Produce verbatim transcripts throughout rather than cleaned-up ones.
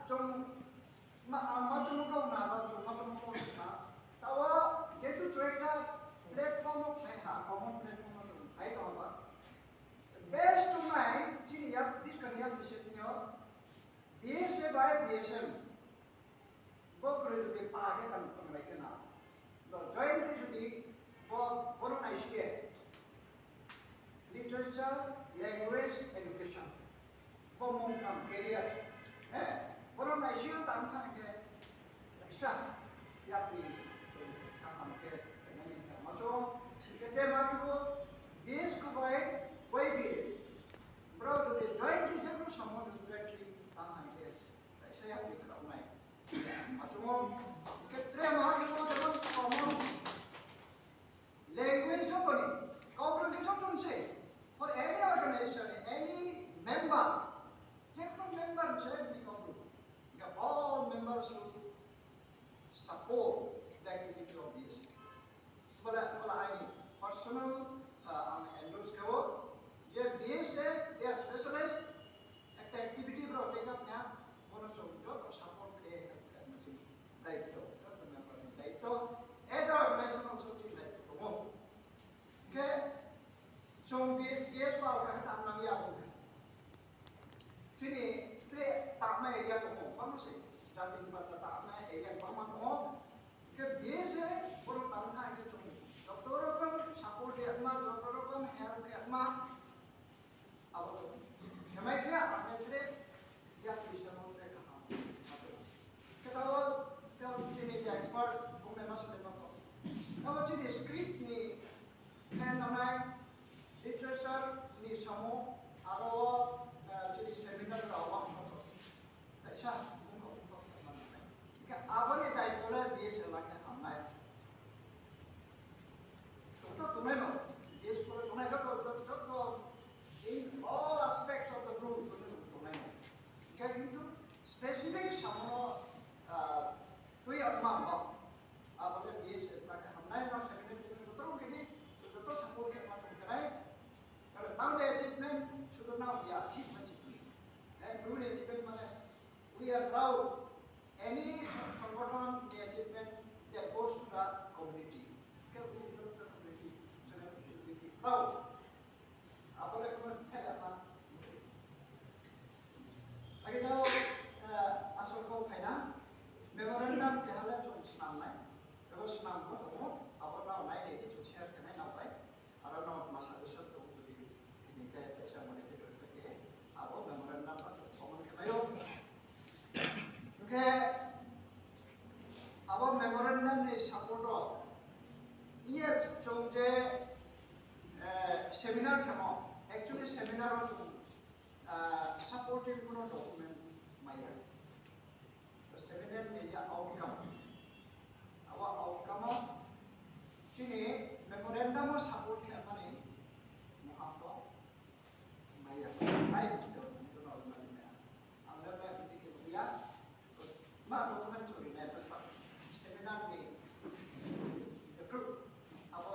Chung ma, ang ma chung kau na, no chung ma chung kau na. Taoh wo, যেহেতু chung একটা platform wo phai ha, common platform wo chung phai tong ha ba. Best to nai, chini yak, buskang ni yak bise tini yo, B S A bai B S M. Bo kroi jodi pa khe tang tonglai khe na. Bo jointly jodi bo, bono naisi ye. Literature, language, education. Bo mungtham career. He, bono naisi ye tang thanng khe, kaisa, yakni, chung kaham khe, khe nai ni khe ma chung, khe te ma khe bo, B S khe bai, bai bi. Brao jodi jointly je khe samo jodi jointly tang hai khe, kaisa yakni khe nai. Achung o, khe tre ma khe bo jemon common language joto ni, Kaubru khe joto ni se, for any organization, any member, je kono member ni se ni Kaubru. Khe all members should support the activity of B S A. Bole, bole aini personal, ah, ang endorse khe o, je B S A, they are specialist, একটা activity brao take up khe ha, bono chung joto support khe, khe, khe, daityo, joto member ni daityo, as a organization also chini daityo tong ou. Khe, chung B S, B S pal khe tang nang ya bo. Chini tre tangma area tong ou, bangma se, jati ni bata tangma area bangma tong ou. Khe B S A, bono tang thanng khe chung, joto rokom support khe ma, joto rokom help khe ma, abo chung. Khe mai khe, ang khe tre, ya Christian no tre kaham. Khe tao, tao chini je expert, bung nai ma salai ma tong. Tao chini script ni, khe nangnai, literature ni samo, aro, eh, chini seminar rao ang tong. Kaisa, bung kau, bung kau, khe abo ni daityo le B S A la khe hamnai. Joto tongnai no, B S A le tongnai joto, joto, joto, in all aspects of the group, joto tongnai no. Khe kintu specific samo, ah, tui ya ma ba. Abo le B S A la khe hamnai no, second joto khe di, joto support khe ma chung khe nai. Kale nang ni achievement, sudu nang ya achievement si. Eh, bru ni achievement mane, we are proud. Any সংগঠন ni achievement that goes to the community. Khe we are the community, so we should be proud. Abo le kono phela ma. Agi no, eh, asol kau phaina, memorandum keha le chung snam nai. Abo snam bo tong ou, abo nao nai ni chung share khe nai nao bai. Aro no ma suggestion tong ou, jodi tini khe kaisa mane khe tong khe, abo memorandum ba tong ou, common khe nai ou. Hing khe abo memorandum ni support o, iye chung je, eh, seminar khemo, actually seminar o chung, ah, supporting kuno document mai ya. Seminar ni ya outcome. Abo outcome o chini memorandum o support khe mani muha pho mai ya. Ai, to, to, to, to, to, ang le ba bidi khe ya. Ma document chori nai, seminar ni approve. Abo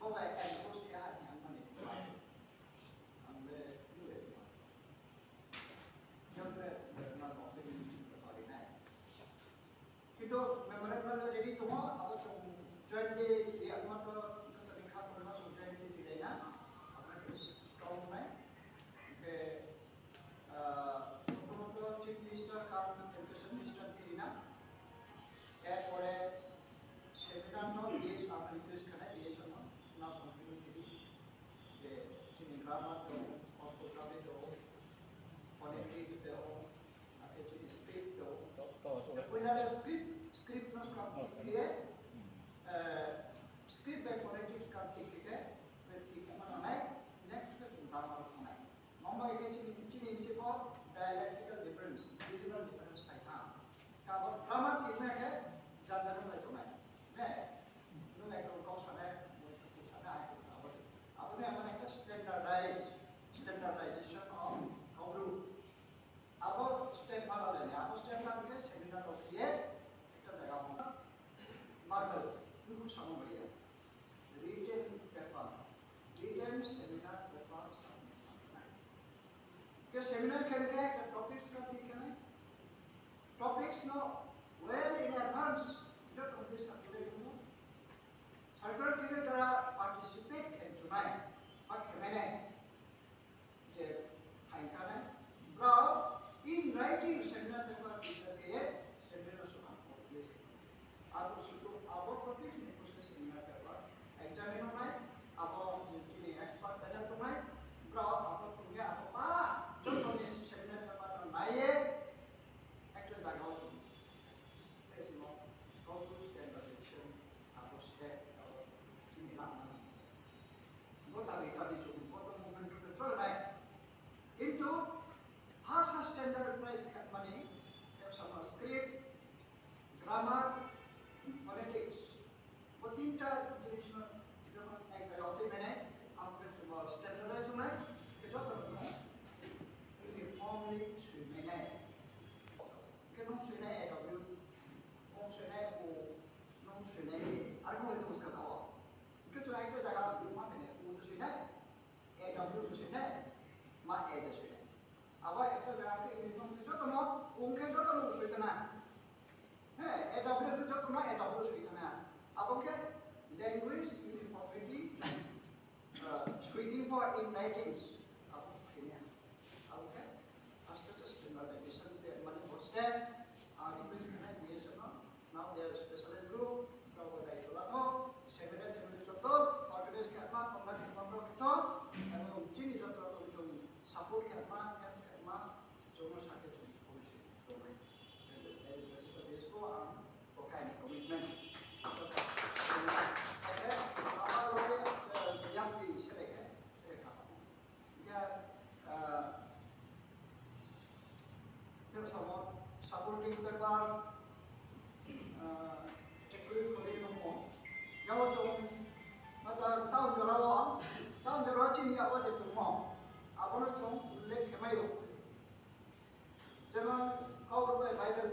Bo bai endorse khe ha ni ang mani. Ang le, ang le, ang le, ma no, kintu memorandum le ready tong ou, abo chung jointly, ya, ma to, to, to, kha, ma chung jointly di lai na, abo le strong nai. Khe, Ah, প্রথমত Chief Minister cum Education Minister khe ri na, এরপরে seminar no D S, ang request khe nai D S no, na continue khe di, je chini grammar tong ou, orthography tong ou, phonetics tong ou, akhe chini script tong ou. Poila le script, script no complete khe ye, eh, script bai phonetics complete khe ye, practice khe ma nai, next khe chung grammar no nai. Mangba khe chini, chini bisi pho dialectical difference, regional difference phai tha. Kabo grammar khe ma khe janja no bai tongnai. Ne? Nung ekdom kau sanai, nung ekdom kau sanai, abo, abo ni abo ni ekta standardize. April kholei nungmo. Yao chung, mata town jora wo, town jora chini yao je tongmo. Abo no chung ullekh khe mai ou. Jemon, Kaubru bai Bible,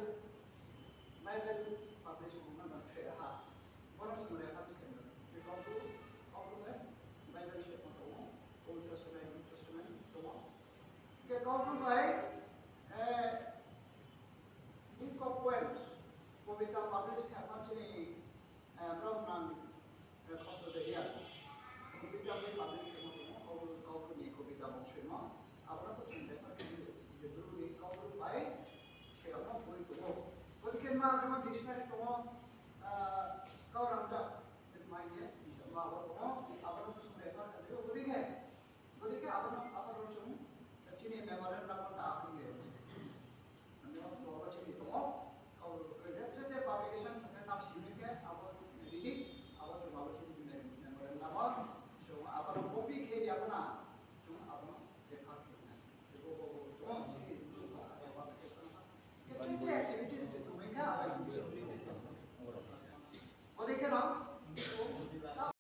Bible publish ongmo no se ha. Bo no chung reference khe nai. Je Kaubru, Kaubru bai Bible se tong ou. Old Testament, New Testament tong ou. Hing khe Kaubru bai, eh, Book of Poems, kobita publish khe ma chini, eh, bromnang, eh, Khotto Debbarma. Kobita bai publish khe ma tong ou, Kaubru, Kaubru ni kobita bung soimo. Abo no pho chung refer khe nai, je Bru ni Kaubru bai soimo boi tong ou. Bodei khe ma jemon dictionary